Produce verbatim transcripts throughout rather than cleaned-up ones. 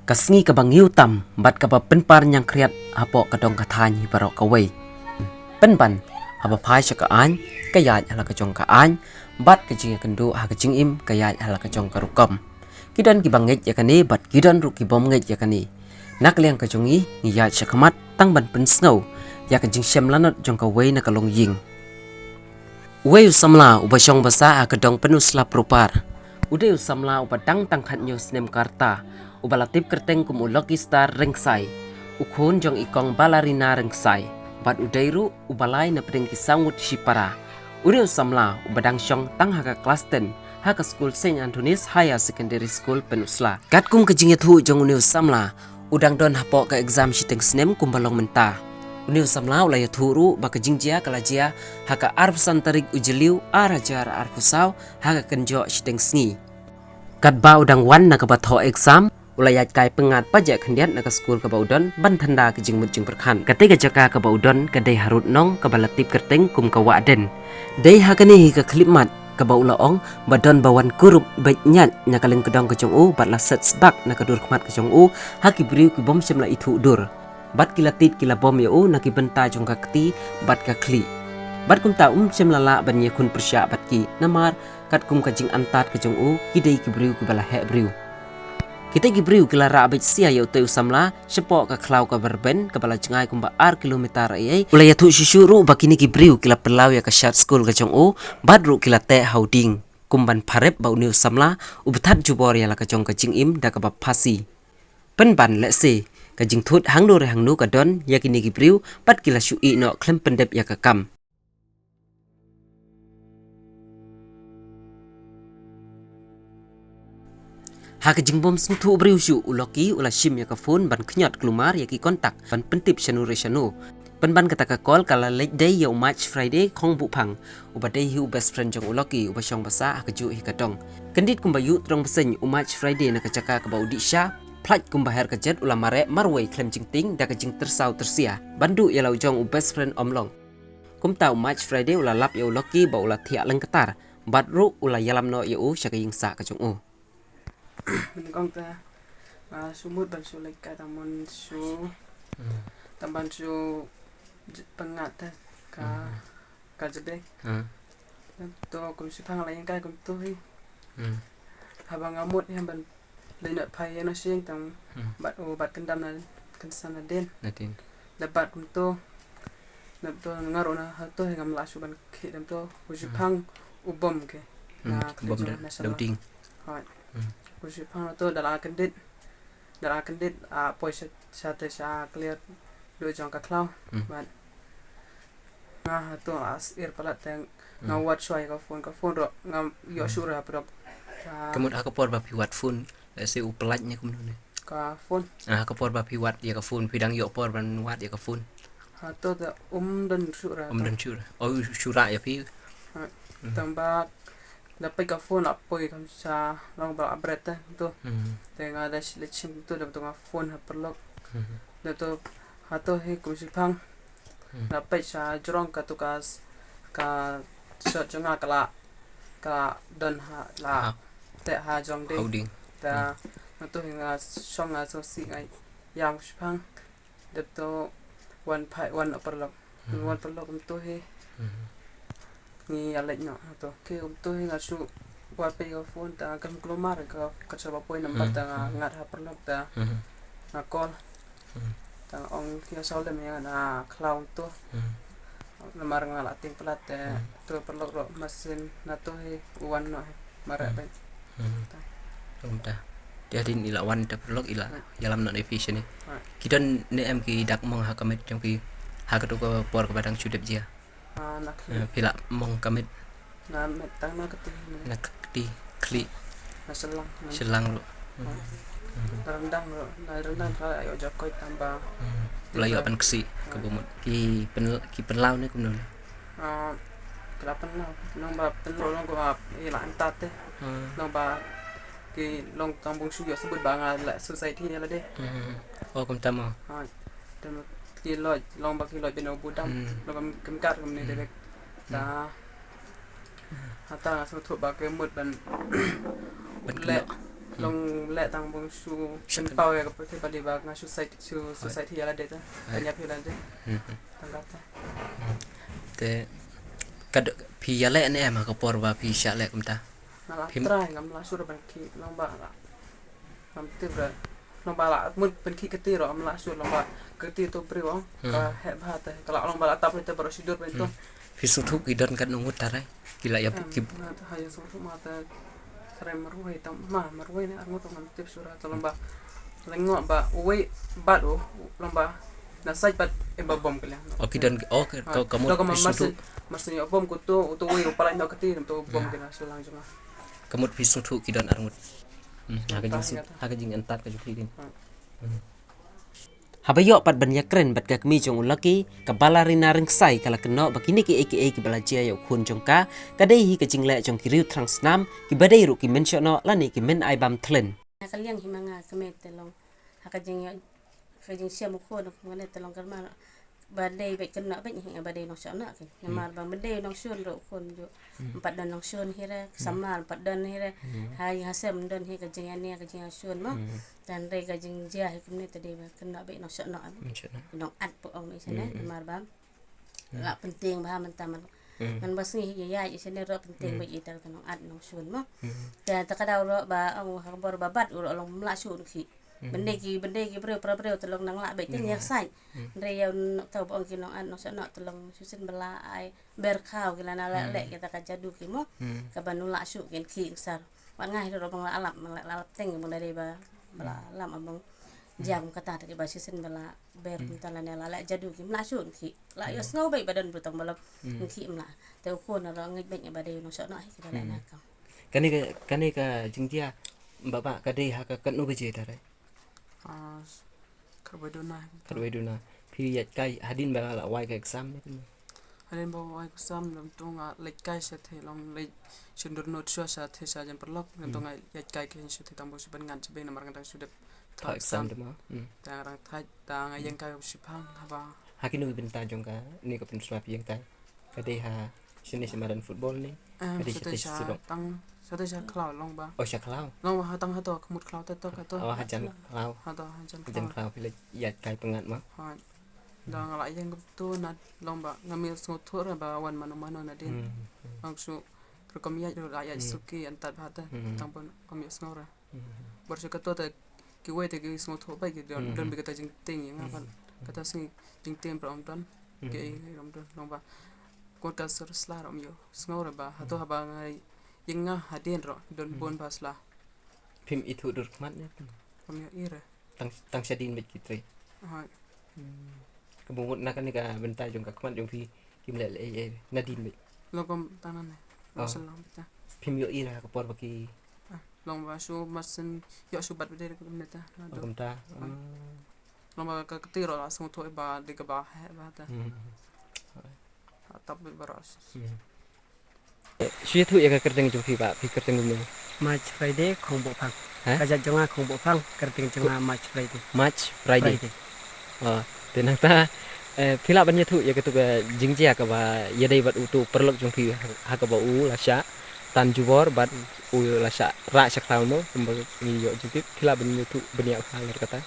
Ka sngi kaba ngiew tam bad kaba pynpar ñiangkhriat hapoh ka dong ka thaiñ hi baroh kawei. Pynban, haba phai sha ka aiñ, ka ïaid ha la ka jong ka aiñ bad ka jingïakynduh ha ka jingim ka ïaid ha la ka jong ka rukom. Ki don kiba ngeit ïa kane bad ki don ruh kibym ngeit ïa kane. Na ka liang ka jong ngi, ngi ïaid sha khmat tang ban pynsngew ïa ka jingshem lanot jong kawei na ka longïing. Uwei u samla uba shong ba sah ha ka dong Pynursla Pyrpar. U dei u samla uba dang tang khathynñiew snem ka rta, uba la tip kyrteng kum u Lucky Star Ryngai, u khun jong i Kong Balarina Ryngai, bad u dei ruh uba lai na pdeng ki saw ngut shipara. U dei u samla uba dang shong tang ha ka klas ten ha ka skul Saint Anthony's Higher Secondary School Pynursla. Katkum ka jingïathuh jong une u samla, u dang don hapoh ka exam shiteng snem kumba long mynta. Une u samla u la ïathuh ruh ba ka jingjia ka la jia ha ka arphew san tarik u Jylliew ar hajar arphew saw ha ka kynjoh shiteng sngi. Katba u dang wan na kaba thoh exam, u la ïaid kai pyngngad pajek khyndiat na ka skul kaba u don ban thnda ka jingmut jingpyrkhat. Kata ka jaka kaba u don ka dei harud nong kaba la tip kyrteng kum ka Wah Den. Dei ha kane hi ka khyllipmat kaba u la ong ba don ba wan kurup beit ñiat na ka lyngkdong ka jong u bad la set sbak na ka dur khmat ka jong u ha ki briew kibym shym la ithuh dur. Bad ki la tied ki la bom ïa u na ki bynta jong ka kti bad ka khlieh. Bad kumta um shym la lah ban ïakhun pyrshah bad ki namar katkum ka jingantat ka jong u, ki dei ki briew kiba la heh briew. Kita ki briew ki la rah beit sia ïa utei u samla shapoh ka khlaw kaba rben kaba la jngai kumba ar kilometer ei ei. U la ïathuh shuh shuh ruh ba kine ki briew ki la pynlaw ïa ka shirt skul ka jong u bad ruh ki la teh ha u dieng, kum ban pharep ba une u samla u bthat jubor ïa la ka jong ka jingim da kaba phasi. Pynban lehse ka jingthut hangno re hangno ka don ïa kine ki briew bad ki la shu ïeh noh khlem pyndep ïa ka kam. Ha ka jingbym sngewthuh briew shuh, u Lucky u la shim ïa ka phone ban khñiot kulmar ïa ki kontak ban pyntip shano re shano. Pynban kata ka call ka la leit dei ïa u March Friday Khongbuhphang, uba dei hi u best friend jong u Lucky uba shong ba sah ha kajuh hi ka dong. Kyndit kumba ïuh tyrong bseiñ u March Friday na ka jaka kaba u dih sha, phlait kumba her ka jet u la mareh marwei khlem jingtieng da ka jingtyrsaw tyrsia ban duh ïa la u jong u best friend Omlong. Kumta u March Friday u la lap ïa u Lucky ba u la thiah lyngktar bad ruh u la ïalam noh ïa u sha ka ïing sah ka jong u. Nyngkong te nga shu mut ban shu leit kai tang ban shu, tang ban shu j-, pyngngad te ka, ka jabek. To kum shiphang la ïeng kai kumto hi. Haba nga mut hi ban leit noh phai ïa na shing tang bad u bad kyndam na kynsan na den. Na den. Da bad kumto. Dam to nga ruh na hato hi ngam lah shuh ban khih dam to. Ku shiphang u bom ke. Na bom da, da u ding. Hoi. Ku shiphang na to da la kyndit. Da la kyndit a poi sha, sha te sha clear. Do jong ka khlaw. Bad nga hato a s-, ir palat te nga wad shuwa ïa ka phone, ka phone ruh ngam ïoh shuh ruh ha pdok. Ka mut ha ka por ba phi wad phone, lehse u palat ne kumno ne? Ka phone. Ah, ha ka por ba phi wad ïa ka phone, phi dang ïoh por ban wad ïa ka phone? Hato da um don shuh ruh. Um don shuh ruh. Oh, shuh ruh ïa phi. Tang ba da peit ka phone la poi kam sha long ba la bret te to. Te nga da shi-, leit shim to da to nga phone ha paralok. Da to hato hi kum shiphang. Da peit sha jrong ka to ka s-, ka shot jong nga ka la, ka la don ha la. Te ha jong ding. Hau ding. Da nga to hi nga shong nga so si nga ïam shiphang. Dep to wan phai wan paralok. Wan paralok um to hi. Ngi ïa leit noh to. Ke um to hi nga shu wa pei ka phone ta kam kulmar ka, ka chaba poi number ta nga ngat ha paralok ta. Nga call. Ta ong ki saw lem ïa nga na khlaw to. Namar nga la ting palat te to paralok ruh masin na to hi u wan noh hi. Mareh beit. Kumta. Te hadien i la wan te paralok i la ïalam noh ïa phi shane. Ki don ne em ki dak mong ha ka met jong phi ha kato ka por kaba dang shu dep jia? Phi la mong ka met? Na met tang na kti. Na kti khlieh. Na shyllang. Shyllang ruh. Na ryndang ruh, na ryndang ka ïoh jakoi tang ba. La ïoh ban ksih ka bumut. Ki pyn, ki pynlaw ne kumno ne? Ah, ki la pynlaw, long ba pynlaw long ba i la antat te. Long ba ki long tang bung shu ïoh sbut ba nga la suicide hi ïa lade. Oh, kumta mo. Ah, te ki loi, long ba ki loi bino budam, long ba kim kat kumne de bek. Ta, hata nga sngewthuh ba ki mut ban, ban leh. Long leh tang bong shu pynpaw ïa ka pyrthei ba dei ba nga shu sait, shu sait hi ïa lade ta. Kan ïap hi lade. Tang kata. Te ka phi ïaleh ne em ha ka por ba phi shah leh kumta? Nga la try, ngam lah shuh ban khih, long ba la. Ngam tip re. Long ba la mut ban khih kti ruh ngam lah shuh, long ba kti to briew ka heh bha te ka la long ba la tap te baroh shi dur ban to. Phi sngewthuh ki don katno ngut tare? Ki la ïap ki. Nga ta ha ïa sngewthuh ma ta tare marwei tam ma marwei ne arngut ngam tip shuh ra, to long ba lyngngoh ba uwei bat u long ba na sait bat e ba bom ka liang. O ki don, o ka mut phi sngewthuh. Marsin ïa bom ko to, u to uwei u palat noh kti nam to bom ki na shulang jong nga. Ka mut phi sngewthuh ki don arngut. Ha ka jing, ha ka jing antat ka jong phi din. Haba ïoh pat ban ïakren bad ka kmie jong u Lucky, ka Balarina Rynksai ka la kynnoh ba kine kiei kiei kiba la jia ïa u khun jong ka, ka dei hi ka jingleh jong ki riew thrang snam, kiba dei ruh ki mynshohnoh lane ki mynaibam thlien. Ha ka liang hi ma nga ka met te long ha ka jingïoh, ka jingshem u khun u khun ne te long kyrman ba dei bad kynnoh bad hi ba dei nongshohnoh ki. Namar ba mynta dei nongshun ruh u khun ju. Em pat don nongshun hi re, samla em pat don hi re. Ha ïing ha sem don hi ka jingïania ka jingïashun mo. Tang dei ka jingjia hi kumne te dei ba kynnoh bad nongshohnoh. Nongat pu ong me shane namar ba la pyntieng ba mynta man, man ba sngi hi ïa ïa shane ruh pyntieng ba ita ka nongat nongshun mo. Te ta ka daw ruh ba ong ha ka bor ba bat u ruh long mla shun ki. Bende ki, bende ki briew para briew te long nang lah bad te ïa sait. Hynrei ïa u nongthaw ba ong ki nongat nongshohnoh te long shisien ba la ai ber khaw ki la na leh leh kita ka jadu ki mo. Kaba nu lah shuh kin khih sar. Wat nga hi ruh bang la lap, bang la lap teng bang da dei ba la lap bang jia kum kata te kiba shisien ba la ber kumta lane la leh jadu ki mla shuh khih. La ïohsngew bad ba don briew tang ba la khih mla. Te u khun ruh ngeit bad ba dei nongshohnoh hi kiba leh na ka. Kane ka, kane ka jingjia ba ba ka dei ha ka katno baje tare? Khatwei duna. Khatwei duna. Phi ïaid kai hadien ba la wai ka exam ne kumno? Hadien ba wai exam ngam tip, nga leit kai sha thei long leit shim dohnud shuwa sha thei sha jan paralok, ngam tip nga ïaid kai ka sha thei tang ba shu ban ngan sha beng namar nga dang shu dep thoh exam. Te nga dang thait, te nga ïeng kai shipang haba. Ha kino ki bynta jong kane ka pynsma phi ïeng kai? Ka dei ha shane sha madan football ne? Ka dei sha thei sha surok? Tang sha thei sha khlaw long ba. Oh, sha khlaw. Long ba ha tang hato ka mut khlaw te to ka to. Oh, hajan khlaw. Hato hajan khlaw. Hajan khlaw phi la ïaid kai pyngngad ma. Ha. Da nga la ïeng kumto na long ba ngam ïohsngew thuh re ba wan mano mano nadien. Ong shu rukom ïaid ruh la ïaid suki antat ba te. Tang pun ngam ïohsngew re. Bor sha kato te kiwei te ki sngewthuh bad ki don, don bad kata jingtieng ïa nga ban. Kata sngi jingtieng ba ym don. Ki ei ym don long ba. Kot ka sur sla ym ïohsngew re ba hato haba nga ïeng nga hadien ruh don bun ba sla. Phim ithuh dur khmat ne? Ym ïohi re. Tang, tang shadien bad ki trei. Kaba mut na kane ka bynta jong ka khmat jong phi kim leh leh ei ei nadien bad. Long kum tang nane. Long sha lang bad ta. Phim ïohi re ha ka por ba ki. Long ba shu marsien ïoh shu bat bad dei kumne ta. Kumta. Long ba ka kti ruh la sngewthuh ba dei kaba heh ba ta. Tap bad baroh. Shu ïathuh ïa ka kyrteng jong phi ba phi kyrteng kumno? March Friday Khongbuhphang. Ka jait jong nga Khongbuhphang, kyrteng jong nga March Friday. March Friday. Te nangta phi lah ban ïathuh ïa katu ka jingjia kaba ïadei bad utu paralok jong phi ha kaba u la shah tan jubor bad u la shah rah sha khlaw mo kumba ngi ïoh jingtip, phi lah ban ïathuh bniah ha lor kata?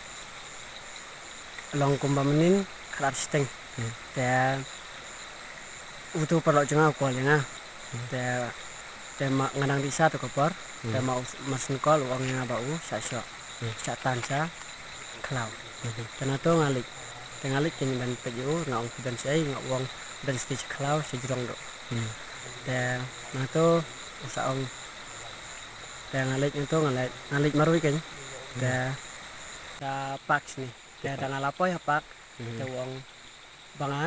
Long kumba mynnin khatar shiteng. Te utu paralok jong nga u call ïa nga. Te, te ma nga dang dih sha tu ka por. Te ma u, ma sngkol u ong ïa nga ba u shah shoh. Shah tan sha khlaw. Te na to nga leit. Te nga leit te ngi ban peit ïa u, nga ong phi don shaei, nga ong don shatei sha khlaw sha jrong doh. Te na to u sa ong. Te nga leit na to nga leit, nga leit marwei kein. Te sha park shane. Te da nga la poi ha park, te u ong ba nga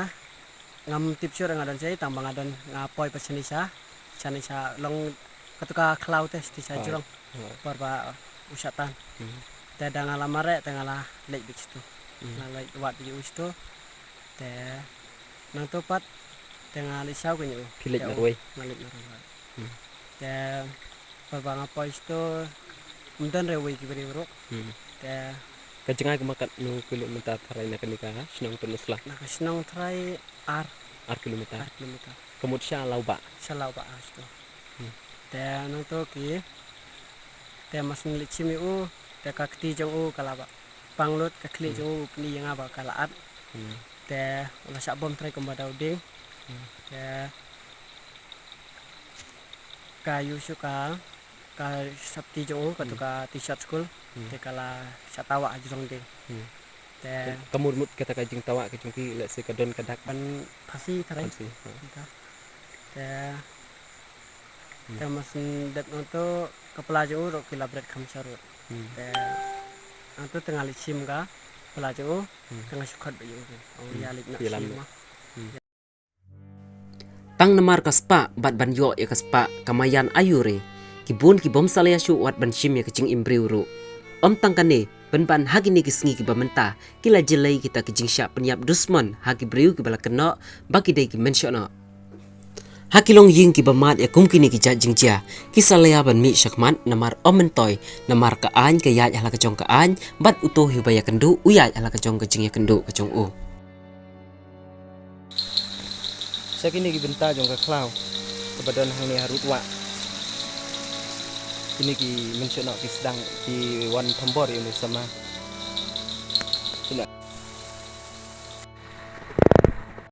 ngam tip shuh nga don shaei, tang ba nga don nga poi pat shane sha, shane sha long katu ka khlaw te shane sha jrong. Por ba u shah tan. Te da nga la mareh te nga la leit beit shitu. Nga leit wad beit u shitu. Te nangto pat te nga leit shaw kein ïa u. Phi leit marwei? Nga leit marwei. Te por ba nga poi shitu ym don re uwei ki briew ruh. Te ka jngai kumba katno kilometer tharai na kane ka shnong Pynursla? Na ka shnong tharai ar. Ar kilometer. Ar kilometer. Ka mut sha Lawbah. Sha Lawbah ar shitu. Te nangto ki Te mar shu leit shim ïa u, te ka kti jong u ka la ba pang lut, ka khlieh jong u u pyni ïa nga ba ka la at. Hmm. Te u la shah bom trai kumba da u dieng. Hmm. Te ka ïoh shuh ka, ka sopti jong u, katu ka T-shirt skul. Hmm. Te ka la shah tawah ha jrong dieng. Hmm. Te ka mut mut kata ka jingtawah ka jong ki, lehse ka don ka dak ban phasi trai. Phasi, ha. Te Hmm. Te mar shu dep nangtu ka pla jong u ruh ki la bret kham sharud. Hmm. Te nangtu te nga leit shim ka pla jong u, hmm, te nga shu khot beit ïa u. Hmm. Ïa leit noh shim ma. Hmm. Tang namar ka spah bad ban ïoh ïa ka spah ka maïan aiu re. Ki bun ki bym salia shuh wat ban shim ïa ka jingim briew ruh. Ym tang kane, pynban ha kine ki sngi kiba mynta, ki la jlei kita ki jingshah pynïap dusmon ha ki briew kiba la kynnoh ba ki dei ki mynshohnoh. Ha ki longïing kiba mad ïa kum kine ki jait jingjia, ki salia ban mih shakhmat namar ym myntoi, namar ka aiñ ka ïaid ha la ka jong ka aiñ, bad uto hi uba ïakynduh u ïaid ha la ka jong ka jingïakynduh ka jong u. Sha kine ki bynta jong ka khlaw kaba don hangne harud wah, kine ki mynshohnoh ki sdang ki wan thombor ïa une u samla.